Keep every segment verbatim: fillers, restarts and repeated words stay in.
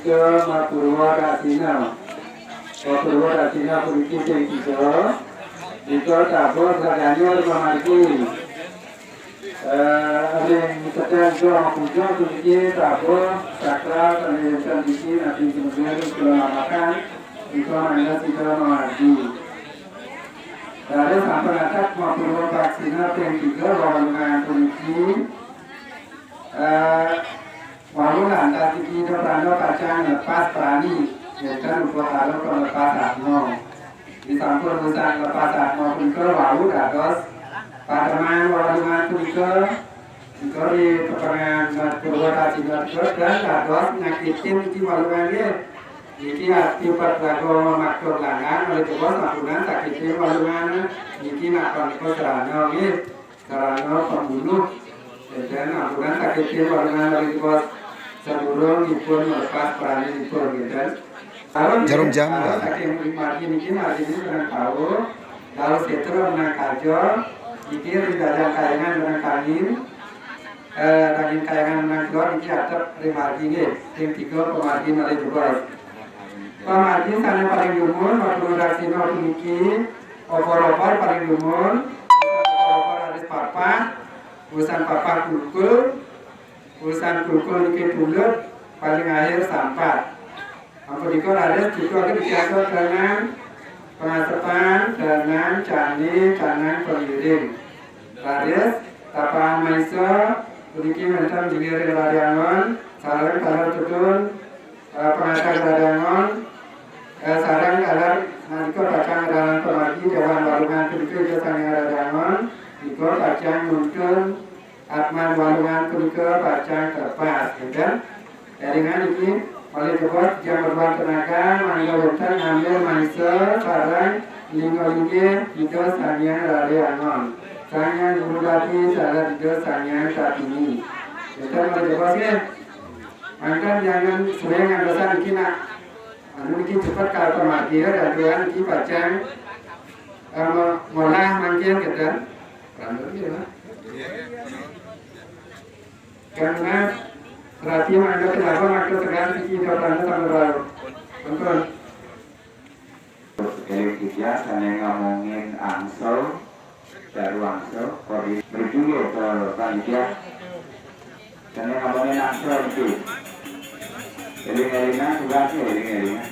Mapurwa Dasina. Mapurwa Dasina puniki sing tiga. Nika tabuh sadaya pamargi. Eh, ring sedeng Jong Puja puniki tabuh sakral sané wénten niki napi sumber kula lamakan, nika mangda sida mamargi. Raris sampun adat mapurwa Dasina ping tiga wawalungan puniki. Eh, Wau lantas niki Ida Pranda pacang lepas prani, wénten upakara pelepas atma. Disampun urusan lepas atma punika wau dados patemang wawalungan punika, punika di tepengan Purwa Dasina punika dan dados nyakitin niki walungan nggih. Niki ati pat lagu mamakta langgang, malih jebos sampunan sakitin walungan niki nak panika sarana nggih. Sarana pembunuh. Édan ampunan sakitin walungan malih jebos sadurung ipun melepas praninipun, édan. Jarum jam, ya. Saking margi niki, margi niki menang tahu, lalu setra menang kaja, niki ring daging kayangan menang kangin, eh, daging kayangan menang keluar niki atep ring margi nggih, ring tiga pamargi malih jebos. Pamargi sané paling dumun, Mapurwa Dasina puniki, obor-obor paling dumun, obor-obor raris papah, usan papah kulkul, usan kulkul niki tulud, paling akhir sampat. Ampun nika raris cukup akan dikiasa tenang, pengasepan, tenang, cani, tenang, pengiring. Raris, tapahan maisa, puniki wénten jinggir ring raryangan, sareng taler tetun, eh, pengatak raryangan, eh, sareng taler nalika pacang rarang pamargi Dewan Walungan punika Ida Sang Hyang Raryangan, nika pacang nuntun atman walungan punika pacang terpas, énten. Élingan niki, malih jebos jam berbuat tenaga, mangga wénten ngambil maisa sareng lingga linggih Ida Sang Hyang Raryangan. Sang Hyang Guru Dadi sareng Ida Sang Hyang Tatini. Énten malih jebos nggih. Mangkin jangan suwé ngantosan niki nak. Anu niki cepet kal pamargi ya, dan Tuhan niki pacang, eh, me-, ngolah mangkin kénten. Random ya, Pak. Karena serati mangga kenapa mangga segan siki ida Pranda sama Rau. Ampun. Eling tiga sané ngomongin angsel, baru angsel, koordinasi mriki nggih, ke panitia. Sané ngomongin angsel niki. Eling-elingan tugasnya, eling-elingan.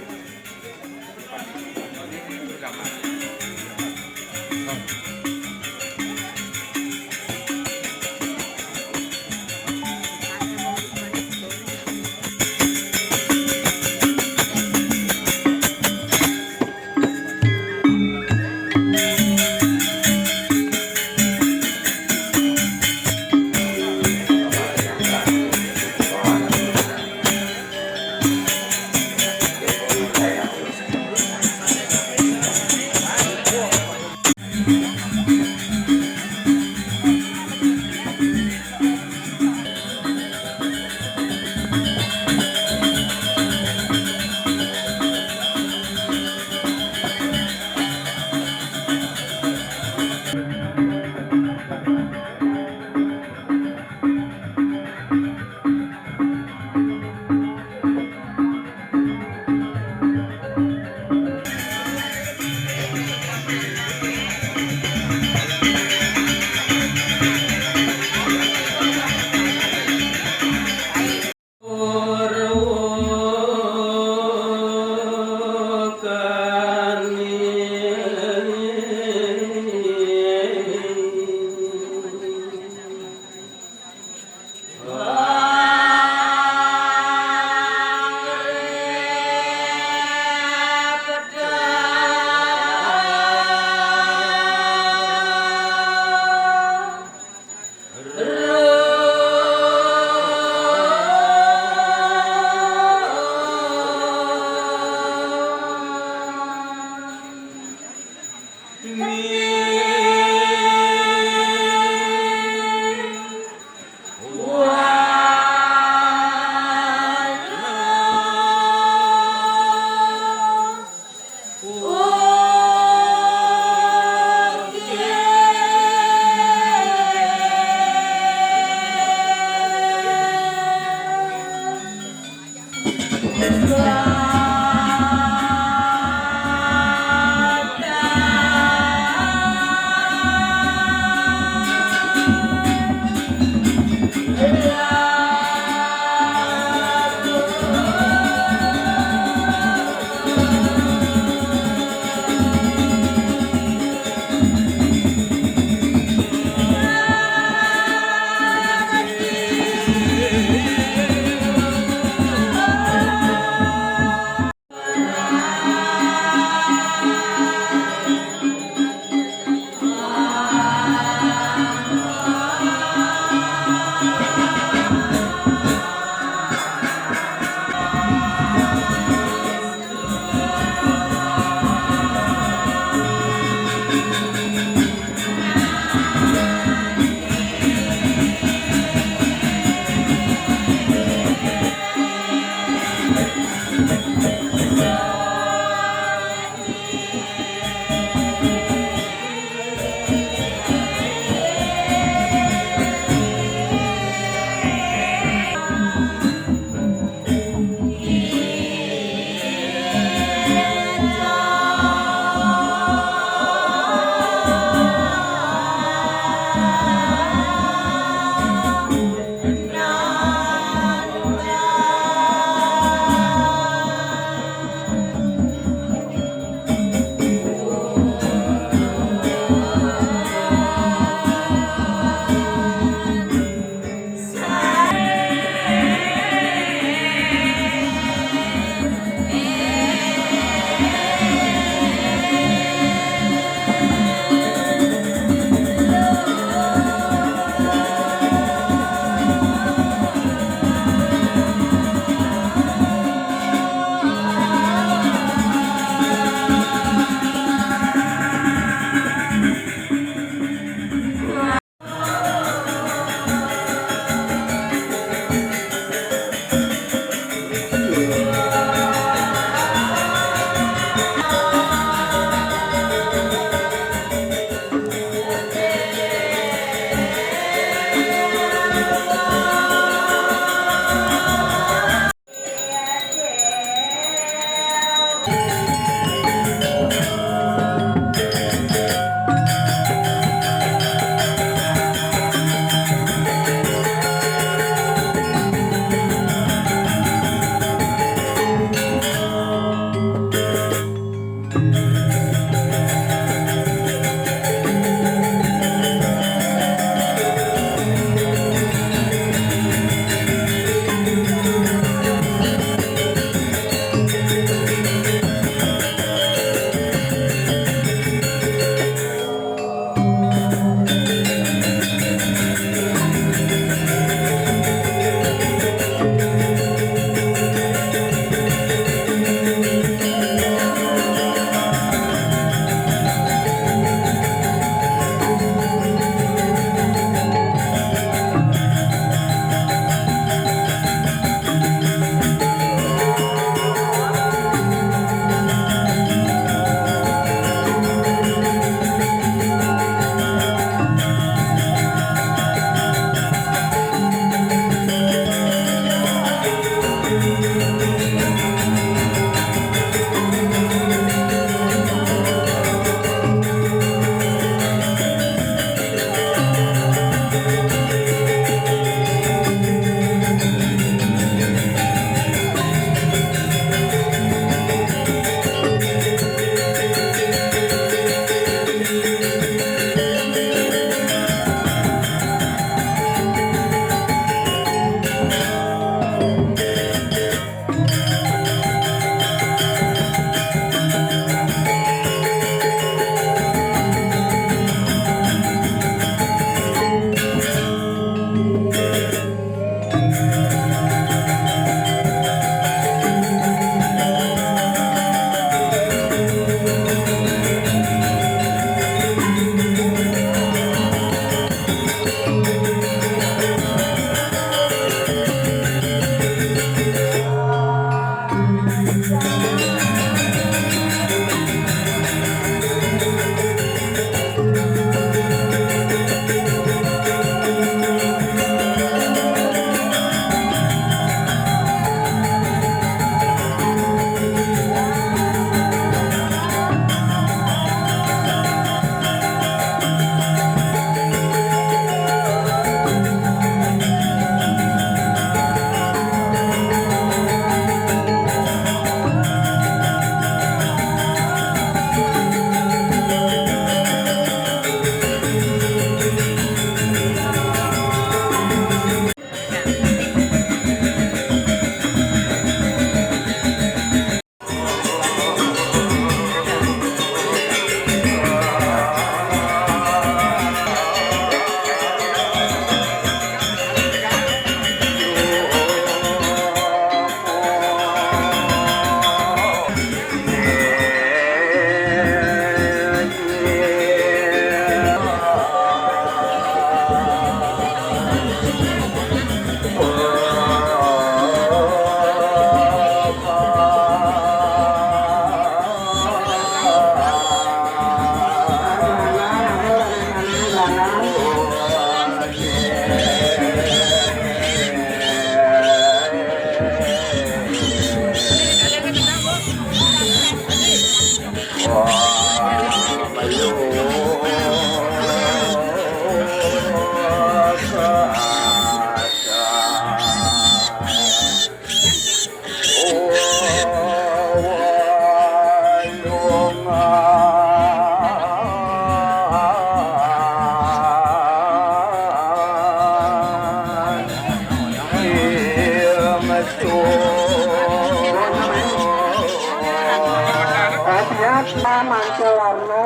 Siap, mangke warna,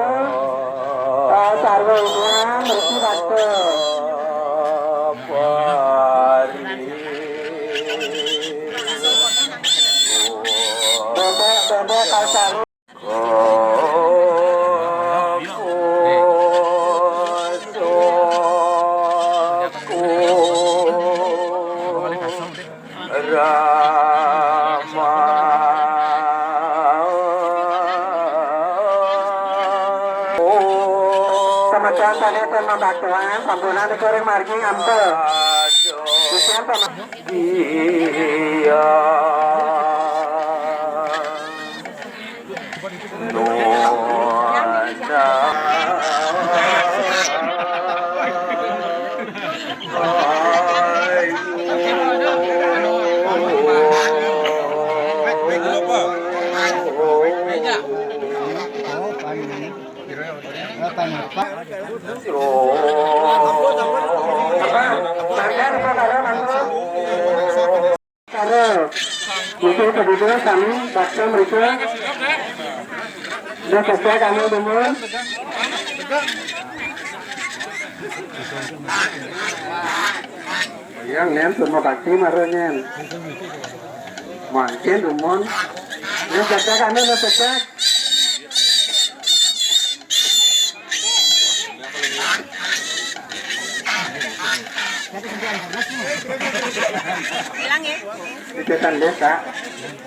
eh, sarwa udan, mriki bakte. Bebek, bebek, kasar. Semeton sane ten mabaktuan, sampunang niku ring margi ngampil. Titiang pama- Iya. Karo, mungkin kedua kami baksa mereka. Udah selesai kami, dumun. Yang nen semua bakti maro nen. Mangkin, dumun. Udah selesai kami, udah selesai. Bilang ya. Iketan desa.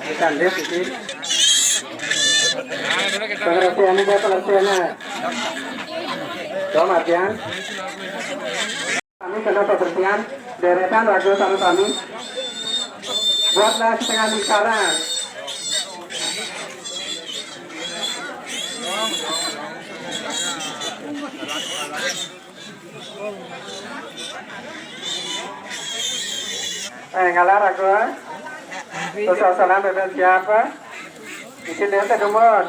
Iketan desa iki. Pengertian iki, pengertian. Coba, Martian. Kami kena pembersihan deretan raga sami-sami. Buatlah setengah lingkaran. Eh, ngalar aku, eh. Terus salam bebas siapa? Iki dia teh dumun.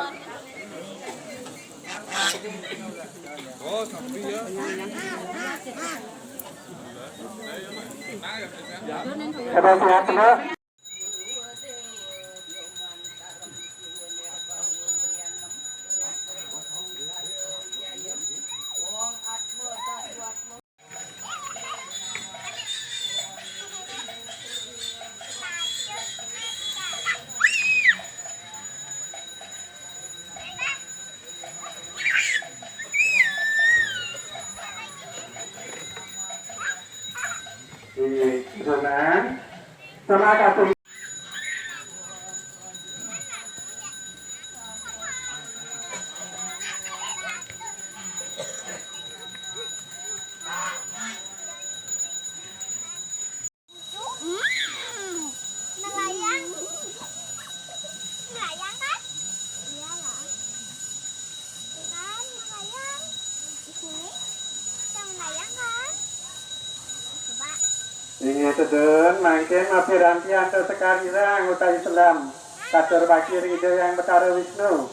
Bebas siapa? Di Sunan, sama kata Inggih tedun, mangkin mapiranti antuk sekarirang utawi selam. Katur bakti ring Ida Hyang Betara Wisnu.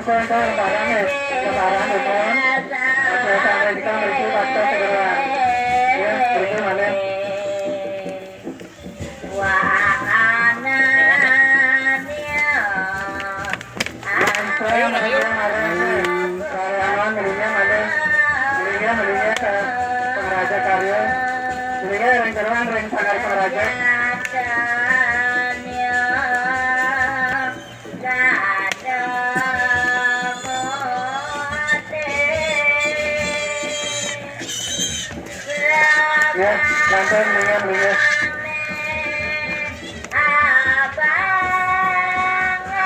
Lebaran, ya, lebaran, lebaran. Oke, sampai kita berhenti, waktu segera. Ya, berhenti, mana? Ayo, ayo. Ayo, ayo. Karyawan, mendingan, mana? Mendingan, mendingan ke Pangaraja Karya. Mendingan yang keruan, yang sangat Pangaraja. Ya, lanjut, mendingan, mendingan.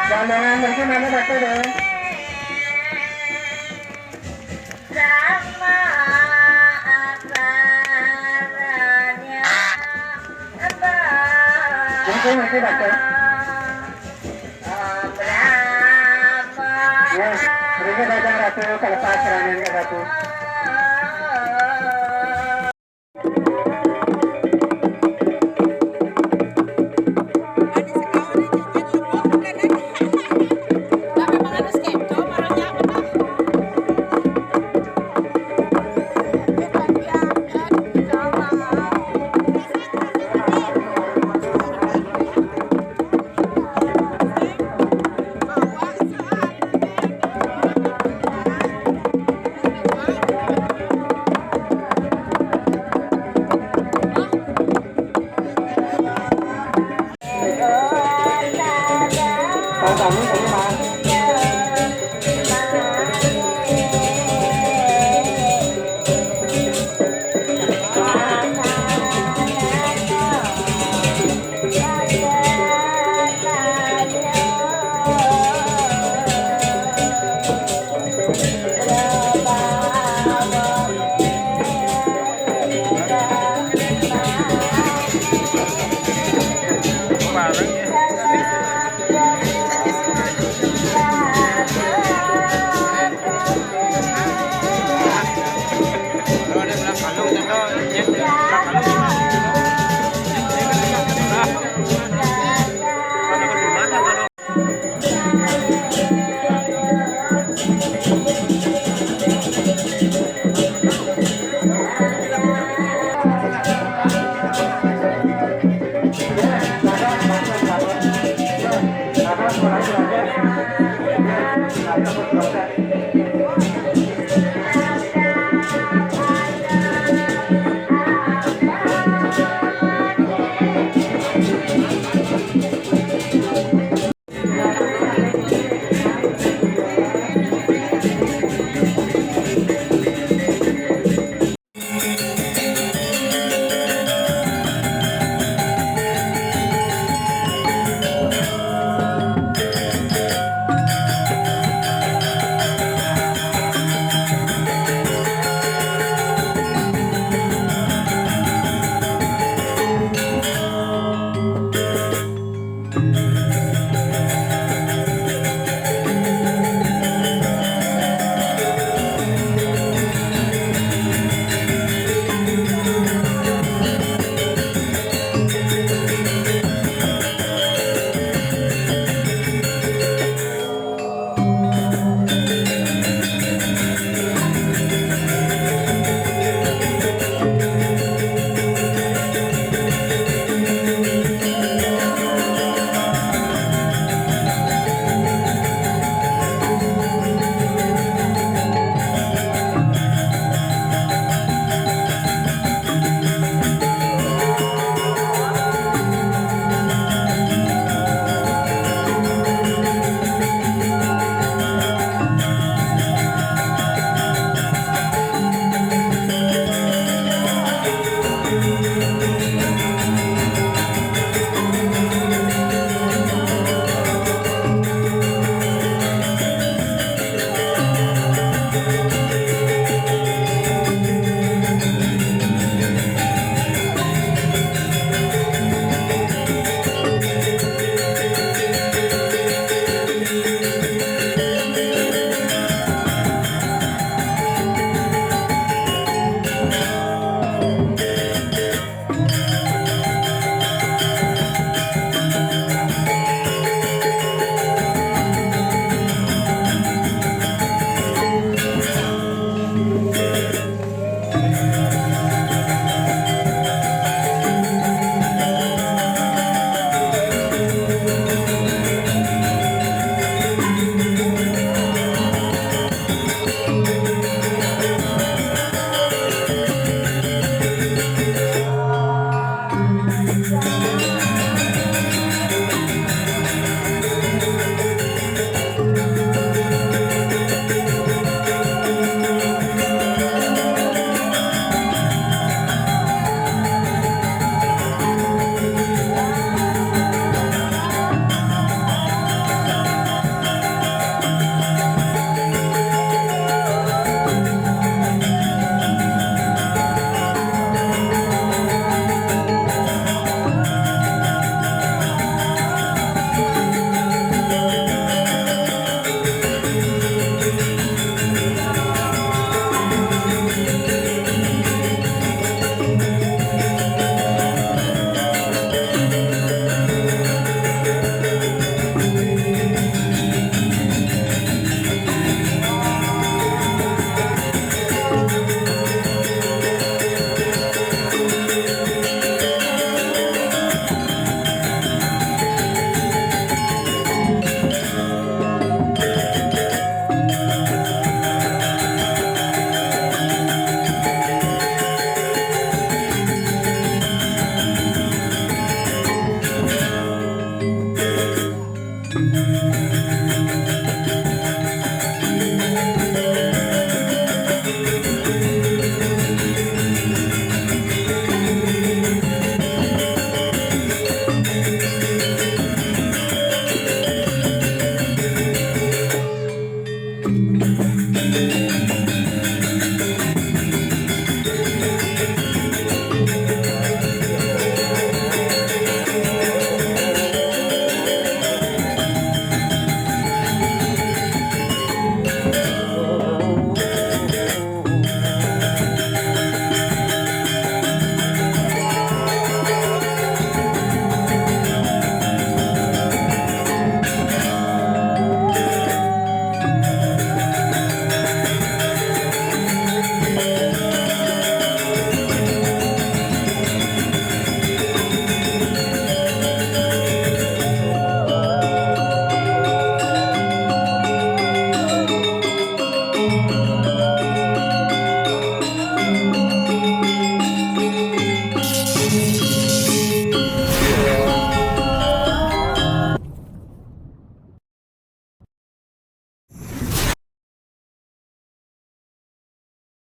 Rombongan mungkin mana satu deh. Mungkin, mungkin satu. Ya, berikut datang Ratu, kelepas serangan ke Ratu.